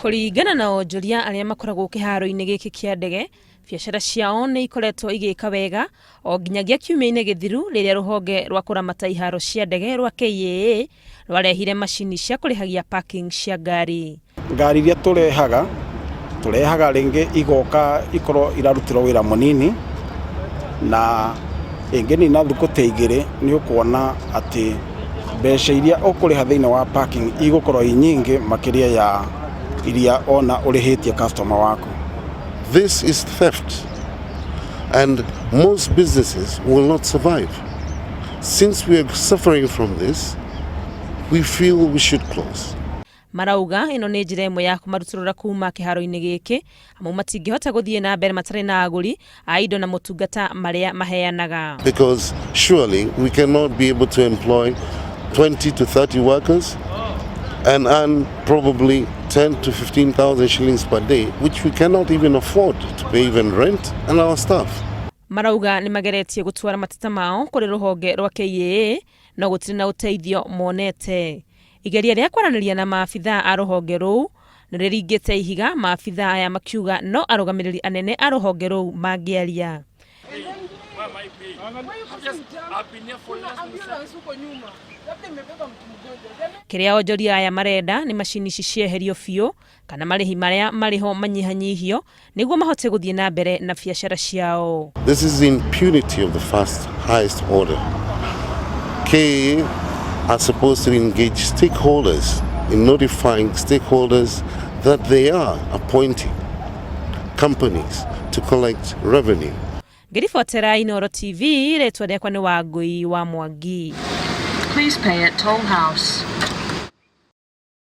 Kũringana na onjoria arĩa makoragwo kĩharo-inĩ gĩkĩ kĩa ndege, biacara ciao nĩ ikoretwo igĩka wega o nginyagia kiumia-inĩ gĩthiru rĩrĩa rũhonge rwa kũramata iharo cia ndege rwa KAA rwarehire macini cia kũrĩhagia parking cia ngari. Ngari iria tũrehaga, tũrehaga rĩngĩ igoka ikorwo irarutĩrwo wĩra mũnini, na ĩngĩnina thikũ ta igĩrĩ nĩ ũkuona atĩ mbeca iria ũkũrĩha thĩinĩ wa parking igũkorwo i nyingĩ makĩria ya iria ona ũrĩhĩtie customer waku. This is theft and most businesses will not survive. Since we are suffering from this, we feel we should close. Marauga ĩno nĩ njĩra ĩmwe ya kũmarutũrũra kuma kĩharo-inĩ gĩkĩ amu matingĩhota gũthiĩ na mbere matarĩ na agũri a indo na motungata marĩa maheanaga. Because surely we cannot be able to employ 20 to 30 workers and earn probably 10 to 15,000 shillings per day, which we cannot even afford to pay even rent and our staff. Marauga nĩ mageretie gũtwara mateta mao kũrĩ rũhonge rwa KAA no gũtirĩ na ũteithio monete. Igeria rĩa kwaranĩria na maabithaa a rũhonge rũu nĩ rĩringĩte ihiga, maabithaa aya makiuga no arũgamĩrĩri anene a rũhonge rũu mangĩaria. Kĩrĩa onjoria aya marenda nĩ macini ici cieherio biũ kana marĩhi marĩa marĩho manyihanyihio nĩguo mahote gũthiĩ na mbere na biacara ciao. This is impunity of the first highest order. KAA are supposed to engage stakeholders in notifying stakeholders that they are appointing companies to collect revenue. Ngĩribotera Inooro TV, rĩtwa rĩakwa nĩ Wangũi wa Mwangi. Please pay at Toll House.